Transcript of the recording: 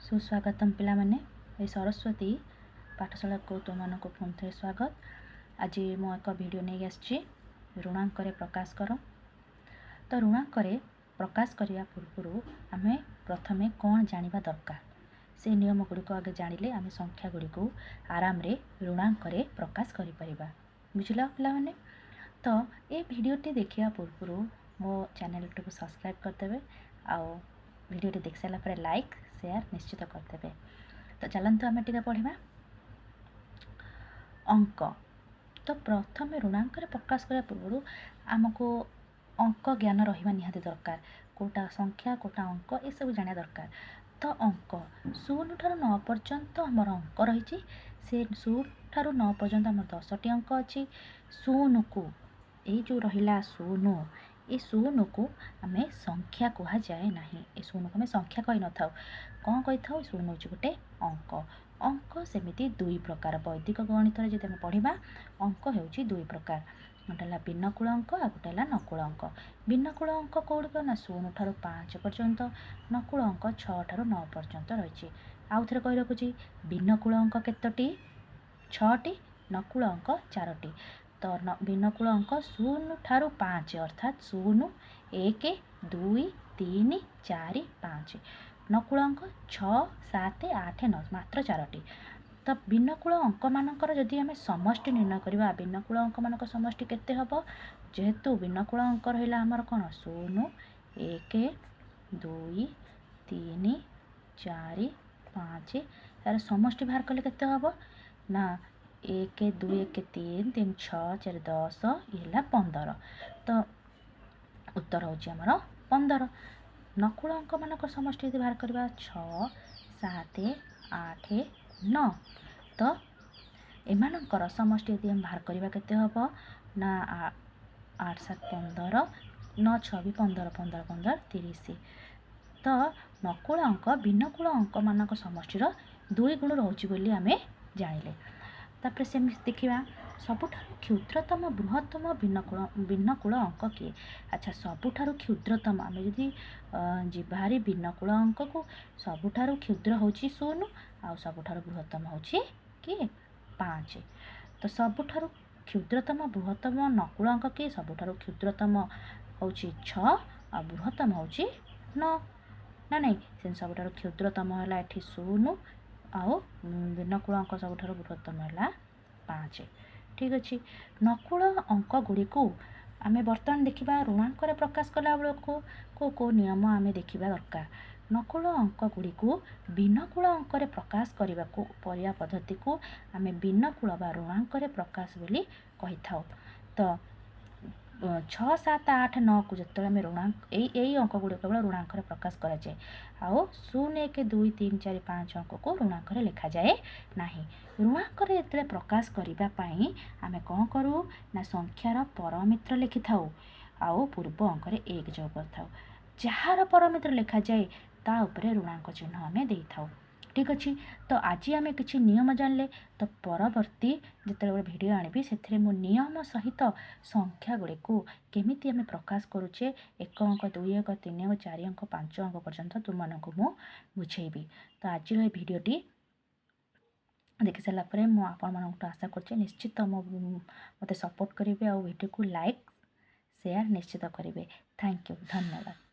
ସୁସ୍ୱାଗତମ ପିଲାମାନେ। ଏ ସରସ୍ୱତୀ ପାଠଶାଳାକୁ ତୁମମାନଙ୍କୁ ପୁଣି ଥରେ ସ୍ୱାଗତ। ଆଜି ମୁଁ ଏକ ଭିଡ଼ିଓ ନେଇ ଆସିଛି, ଋଣାଙ୍କରେ ପ୍ରକାଶ କର। ତ ଋଣାଙ୍କରେ ପ୍ରକାଶ କରିବା ପୂର୍ବରୁ ଆମେ ପ୍ରଥମେ କ'ଣ ଜାଣିବା ଦରକାର, ସେ ନିୟମ ଗୁଡ଼ିକ ଆଗେ ଜାଣିଲେ ଆମେ ସଂଖ୍ୟା ଗୁଡ଼ିକୁ ଆରାମରେ ଋଣାଙ୍କରେ ପ୍ରକାଶ କରିପାରିବା। ବୁଝିଲ ପିଲାମାନେ? ତ ଏ ଭିଡ଼ିଓଟି ଦେଖିବା ପୂର୍ବରୁ ମୋ ଚ୍ୟାନେଲଟିକୁ ସବସ୍କ୍ରାଇବ୍ କରିଦେବେ ଆଉ ଭିଡ଼ିଓଟି ଦେଖି ସାରିଲା ପରେ ଲାଇକ୍, ସେୟାର ନିଶ୍ଚିତ କରିଦେବେ। ତ ଚାଲନ୍ତୁ, ଆମେ ଟିକେ ପଢ଼ିବା ଅଙ୍କ। ତ ପ୍ରଥମେ ଋଣାଙ୍କରେ ପ୍ରକାଶ କରିବା ପୂର୍ବରୁ ଆମକୁ ଅଙ୍କ ଜ୍ଞାନ ରହିବା ନିହାତି ଦରକାର। କେଉଁଟା ସଂଖ୍ୟା, କେଉଁଟା ଅଙ୍କ, ଏସବୁ ଜାଣିବା ଦରକାର। ତ ଅଙ୍କ 0 ଠାରୁ 9 ପର୍ଯ୍ୟନ୍ତ ଆମର ଅଙ୍କ ରହିଛି। ସେ 0 ଠାରୁ 9 ପର୍ଯ୍ୟନ୍ତ ଆମର 10ଟି ଅଙ୍କ ଅଛି। 0କୁ, ଏଇ ଯେଉଁ ରହିଲା 0, ଏ 0କୁ ଆମେ ସଂଖ୍ୟା କୁହାଯାଏ ନାହିଁ। ଏ 0କୁ ଆମେ ସଂଖ୍ୟା କହିନଥାଉ। କ'ଣ କହିଥାଉ? 0 ହେଉଛି ଗୋଟେ ଅଙ୍କ। ଅଙ୍କ ସେମିତି ଦୁଇ ପ୍ରକାର। ବୈଦିକ ଗଣିତରେ ଯଦି ଆମେ ପଢ଼ିବା, ଅଙ୍କ ହେଉଛି ଦୁଇ ପ୍ରକାର। ଗୋଟେ ହେଲା ଭିନ୍ନକୂଳ ଅଙ୍କ ଆଉ ଗୋଟେ ହେଲା ନକୁଳ ଅଙ୍କ। ଭିନ୍ନକୂଳ ଅଙ୍କ କେଉଁଗୁଡ଼ିକ ନା 0 ଠାରୁ 5 ପର୍ଯ୍ୟନ୍ତ, ନକୁଳ ଅଙ୍କ 6 ଠାରୁ 9 ପର୍ଯ୍ୟନ୍ତ ରହିଛି। ଆଉ ଥରେ କହି ରଖୁଛି, ଭିନ୍ନକୂଳ ଅଙ୍କ କେତୋଟି? ଛଅଟି। ନକୁଳ ଅଙ୍କ ଚାରୋଟି। ତ ଭିନ୍ନକୂଳ ଅଙ୍କ 0 ଠାରୁ 5, ଅର୍ଥାତ୍ 0, 1, 2, 3, 4, 5। ନକୁଳ ଅଙ୍କ 6, 7, 8, 9, ମାତ୍ର ଚାରୋଟି। ତ ଭିନ୍ନକୂଳ ଅଙ୍କମାନଙ୍କର ଯଦି ଆମେ ସମଷ୍ଟି ନିର୍ଣ୍ଣୟ କରିବା, ଭିନ୍ନକୂଳ ଅଙ୍କମାନଙ୍କ ସମଷ୍ଟି କେତେ ହେବ? ଯେହେତୁ ଭିନ୍ନକୂଳ ଅଙ୍କ ରହିଲା ଆମର କ'ଣ? 0, 1, 2, 3, 4, 5। ଏହାର ସମଷ୍ଟି ବାହାର କଲେ କେତେ ହେବ ନା 1, 2, 1, 3, 3, 6, 4, 10, ଇଏ ହେଲା 15। ତ ଉତ୍ତର ହେଉଛି ଆମର 15। ନକୁଳ ଅଙ୍କମାନଙ୍କ ସମଷ୍ଟି ଯଦି ବାହାର କରିବା, 6, 7, 8, 9। ତ ଏମାନଙ୍କର ସମଷ୍ଟି ଯଦି ଆମେ ବାହାର କରିବା, କେତେ ହେବ ନା 8 7 15, 9 6 ବି 15, 15 15 30। ତ ନକୁଳ ଅଙ୍କ ଭିନ୍ନକୂଳ ଅଙ୍କମାନଙ୍କ ସମଷ୍ଟିର ଦୁଇ ଗୁଣ ରହୁଛି ବୋଲି ଆମେ ଜାଣିଲେ। ତାପରେ ସେମିତି ଦେଖିବା, ସବୁଠାରୁ କ୍ଷୁଦ୍ରତମ ବୃହତ୍ତମ ଭିନ୍ନକୂଳ ଅଙ୍କ କିଏ? ଆଚ୍ଛା, ସବୁଠାରୁ କ୍ଷୁଦ୍ରତମ ଆମେ ଯଦି ଯିବା ଭାରି ଭିନ୍ନକୂଳ ଅଙ୍କକୁ, ସବୁଠାରୁ କ୍ଷୁଦ୍ର ହେଉଛି 0 ଆଉ ସବୁଠାରୁ ବୃହତ୍ତମ ହେଉଛି କିଏ? 5। ତ ସବୁଠାରୁ କ୍ଷୁଦ୍ରତମ ବୃହତ୍ତମ ନକୁଳ ଅଙ୍କ କିଏ? ସବୁଠାରୁ କ୍ଷୁଦ୍ରତମ ହେଉଛି 6 ଆଉ ବୃହତ୍ତମ ହେଉଛି 9, ନା ନାଇଁ? ସେମିତି ସବୁଠାରୁ କ୍ଷୁଦ୍ରତମ ହେଲା ଏଠି 0 ଆଉ ଭିନ୍ନକୂଳ ଅଙ୍କ ସବୁଠାରୁ ବୃହତ୍ତମ ହେଲା 5। ଠିକ୍ ଅଛି। ନକୁଳ ଅଙ୍କ ଗୁଡ଼ିକୁ ଆମେ ବର୍ତ୍ତମାନ ଦେଖିବା, ଋଣାଙ୍କରେ ପ୍ରକାଶ କଲା ବେଳକୁ କେଉଁ କେଉଁ ନିୟମ ଆମେ ଦେଖିବା ଦରକାର। ନକୁଳ ଅଙ୍କ ଗୁଡ଼ିକୁ ଭିନ୍ନକୂଳ ଅଙ୍କରେ ପ୍ରକାଶ କରିବାକୁ କରିବା ପଦ୍ଧତିକୁ ଆମେ ଭିନ୍ନକୂଳ ବା ଋଣାଙ୍କରେ ପ୍ରକାଶ ବୋଲି କହିଥାଉ। ତ 6, 7, 8, 9କୁ ଯେତେବେଳେ ଆମେ ଋଣାଙ୍କ, ଏଇ ଅଙ୍କ ଗୁଡ଼ିକ କେବଳ ଋଣାଙ୍କରେ ପ୍ରକାଶ କରାଯାଏ ଆଉ 0, 1, 2, 3, 4, 5 ଅଙ୍କକୁ ଋଣାଙ୍କରେ ଲେଖାଯାଏ ନାହିଁ। ଋଣାଙ୍କରେ ଯେତେବେଳେ ପ୍ରକାଶ କରିବା ପାଇଁ ଆମେ କ'ଣ କରୁ ନା ସଂଖ୍ୟାର ପରମିତ୍ର ଲେଖିଥାଉ ଆଉ ପୂର୍ବ ଅଙ୍କରେ 1 ଯୋଗ କରିଥାଉ। ଯାହାର ପରମିତ୍ର ଲେଖାଯାଏ, ତା ଉପରେ ଋଣାଙ୍କ ଚିହ୍ନ ଆମେ ଦେଇଥାଉ। ଠିକ୍ ଅଛି। ତ ଆଜି ଆମେ କିଛି ନିୟମ ଜାଣିଲେ। ତ ପରବର୍ତ୍ତୀ ଯେତେବେଳେ ଗୋଟେ ଭିଡ଼ିଓ ଆଣିବି, ସେଥିରେ ମୁଁ ନିୟମ ସହିତ ସଂଖ୍ୟା ଗୁଡ଼ିକୁ କେମିତି ଆମେ ପ୍ରକାଶ କରୁଛେ, ଏକ ଅଙ୍କ, ଦୁଇ ଅଙ୍କ, ତିନି ଅଙ୍କ, ଚାରି ଅଙ୍କ, ପାଞ୍ଚ ଅଙ୍କ ପର୍ଯ୍ୟନ୍ତ ତୁମମାନଙ୍କୁ ମୁଁ ବୁଝେଇବି। ତ ଆଜିର ଏ ଭିଡ଼ିଓଟି ଦେଖି ସାରିଲା ପରେ ମୁଁ ଆପଣମାନଙ୍କଠୁ ଆଶା କରୁଛି, ନିଶ୍ଚିତ ମୋ ମୋତେ ସପୋର୍ଟ କରିବେ ଆଉ ଭିଡ଼ିଓକୁ ଲାଇକ୍, ସେୟାର ନିଶ୍ଚିତ କରିବେ। Thank you, ଧନ୍ୟବାଦ।